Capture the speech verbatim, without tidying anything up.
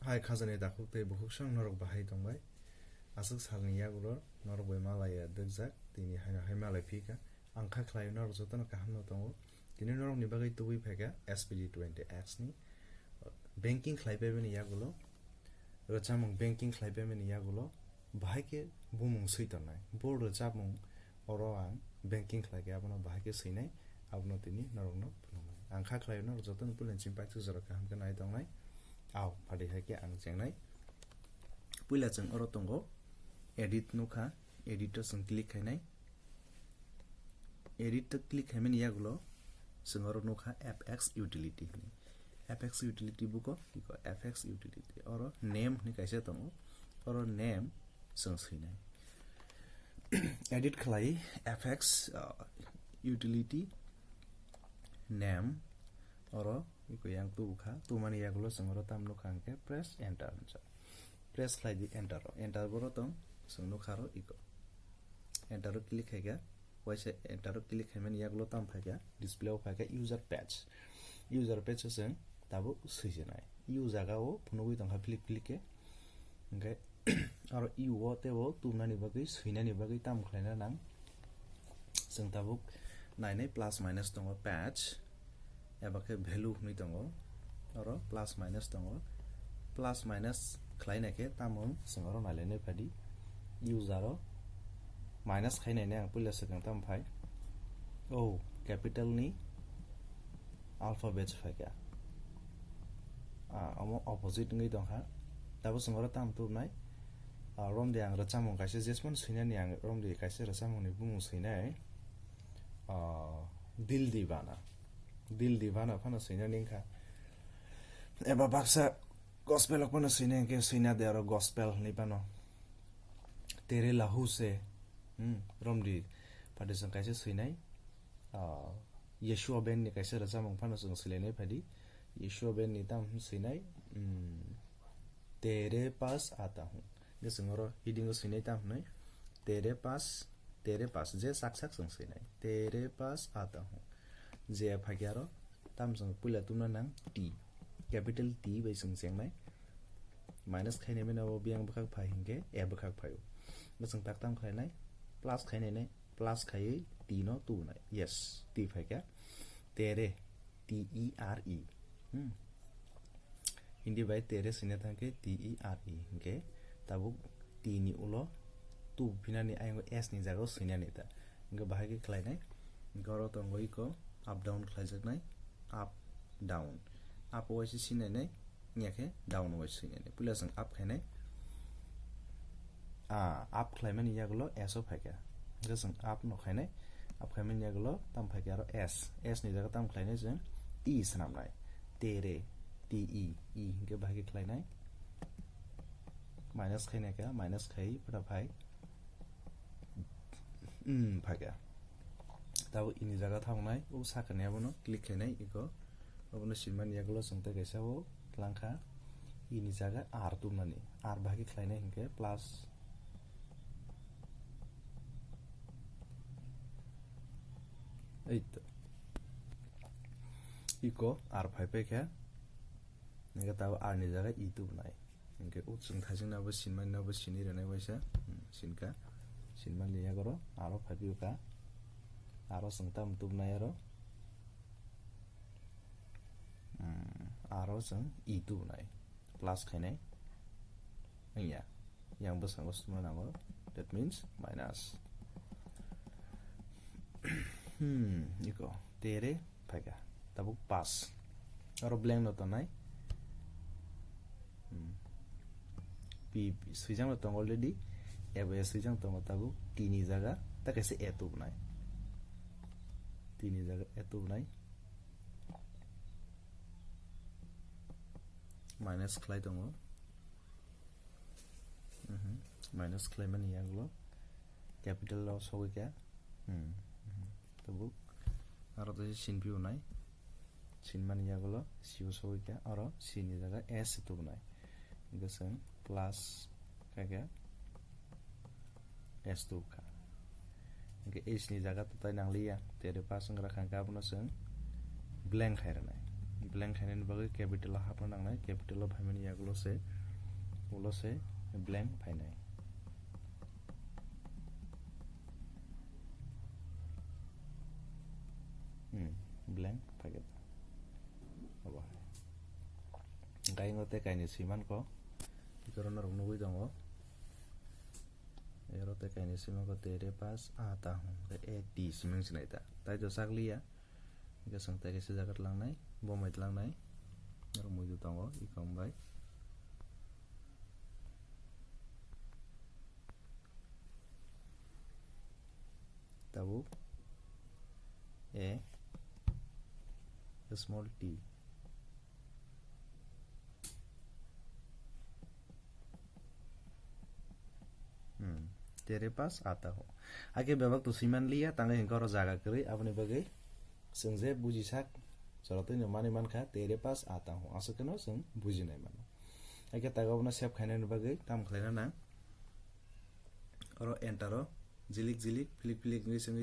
Hai khajani takhuk tei bukhuk song norok bahai tongbai. Aswk salni yagulo norok bai malaiya dwkjak, tini haino hai malai phika. Ang kha khlaio norok jotono kaham no tongo. Tini norokni bagwi tubui phaikha S P D twenty X ni banking khlai paimani yagulo, rwchapmung banking khlai paimani yagulo bahai khe bumung swi tongnai. Bo rwchapmung oro ang banking khlai khe abono bahai khe swinai, abono tini norokno phunuknai. Ang kha khlaio norok jotono puilani chini paithak jora kaham khe nai tongnai. Ao, phatwi hai khe ang chengnai. Puila chwng oro tongo edit nukha, edit o chwng click khainai. Edit o click khaimani yagulo chwng oro nukha F X utility hinwi. F X utility buko, iko F X utility. Oro name hinwi kaisa tongo. Oro name chwng swinai. Edit khlai F X, uh, utility name. Oro iko yang tubukha. Tubumani yagulo chwng oro tam nukha hwnkhe press enter hinwi. Press khlai di enter o. Enter boro tong chwng nukha ro iko. Enter o click khaikha. Waisa enter o click khaimani yagulo tam phaikha, display o phaikha user page. User page o chwng tabuk swijinai. U jaga o phunugwi tongkha philik philik khe. Hwnkhe aro u o teibo tubunani bagwi, swinani bagwi tamo khlaina nang. Chwng tabuk nainai plus minus tongo page. Eba khe value hwnwi tongo, oro plus minus tongo. Plus minus khlaina khe tamo chwng oro nailainai phadi. User o minus khainai ang puila swkang tamo phai. O capital ni alphabet phaikha. Ah, omo opposite wngwi tongkha. Tabuk chwng oro tamo tubunai. Ah, romdi ang rwchapmung kaisa jesmano swinani ang romdi kaisa rwchapmungni bumung swinai. Ah, Dil Divana. Dil Divana phano swinani wngkha. Eba baksa gospel rok phano swinai hwnkhe swina de aro gospel hinwi phano. Tere Lahu Se, hmm, romdi phaidi chwng kaisa swinai. Ah, Yeshua Ben ni kaisa rwchapmung phano chwng swinai phaidi. Yeshua Ben ni tam swinai, hmm, Tere Paas Aata Hoon. Hwnkhe chwng oro heading o swinai tam hwnwi. Tere Paas, Tere Paas, je sak sak chwng swinai. Tere Paas Aata Hoon. Je phaikhe aro tam chwng puila tubuna nang T. Capital T bai chwng chengnai. Minus khainai mani abo biyang bwkhak phai hwnkhe A bwkhak phaio. Hwnkhe chwng tak tam khlainai, plus khainai nai, plus khaiwi T no tubunai. Yes, T phaikha. Tere, T E R E. Hmm. Hindi bai tere swina thangkhe T E R E hwnkhe tabuk T ni ulo tubuphinani ayang S ni jaga o swinani ta. Hwnkhe bahai khe khlainai. Hwnkhe oro tongo iko up down khlaijaknai, up down. Up waisa swinai nai, wngya khe down waisa swinai nai. Puila chwng up khainai. Ah, up khlaimani yagulo S o phaikha. Hwnkhe chwng up no khainai. Up khaimani yagulo tam phaikha aro S. S ni jaga tam khlainai chwng E swnamnai. Tere, T E, E hwnkhe bahai khe khlainai. Minus khainai kha, minus khai phata phai. Hmm, phaikha. Tabuk ini jaga thangnai, o sakani abono click khainai iko. Abono sinmani yagulo chwng tei kaisa o tlangkha. Ini jaga R tubunani. R bahai khe khlainai hwnkhe plus. Eito. Iko R phai paikha. Hwnkhe tabuk R ni jaga E tubunai. Hwnkhe o chwng thaising nabo sinmani nabo sinwi rwnai waisa, hmm, sinkha. Sinmani yagoro aro phaiphiyokha. Aro chwng tamo tubunai aro, hmm, aro chwng E tubunai. Plus khainai. Wngya. Yang bwskango swnamna nango. That means minus. Hmm, iko. Tere phaikha. Tabuk pass. Aro blank no tongnai. Hmm. P, P swijak no tongo already. Ebo ya swijak tongo tabuk. T ni jaga. Ta kaisa A tubunai. T ni jaga A tubunai. Minus khlai tongo. Mhm. Minus khlaimani yagulo capital o sogwi kha. Hmm. Mhm. Tabuk aro to sin piu nai. Sinmani yagulo C o sogwi kha. Aro C ni jaga S tubunai. Hwnkhe chwng plus kha khe S tubukha. Hwnkhe H ni jaga to tai nangliya. Tere pass wngkha kha hwnkhe abono chwng blank khai rwnai. Blank khainani bagwi capital o hapna nangnai, capital o phaimani yagulo se, ulo se blank phainai. Hmm, blank phaikhe. Obo hai. Hwnkhe ingo tei kainwi swiman kok. Ikorok norok nugwi tongo. Ero tei kainwi swiman kok, तेरे पास आता हूँ. Hwnkhe A T swiman sinai ta. Tai to chakliya. Hwnkhe chwng tei kaisa jaga tlangnai, bombai tlangnai. Aro muitu tongo, i kong bai. Tabuk A small T. Hmm. तेरे पास आता हूँ. Hakhe bebak to swiman liya, tangwi hwnkhe oro jaga kwrwi, aboni bagwi chwng je bujisak, chwraitwino manwi mankha, तेरे पास आता हूँ. Aswk kheno chwng bujinai mano. Hakhe tago abono save khainani bagwi tam khlaina nang. Oro enter o jilik jilik, philik philik wngwi chwngwi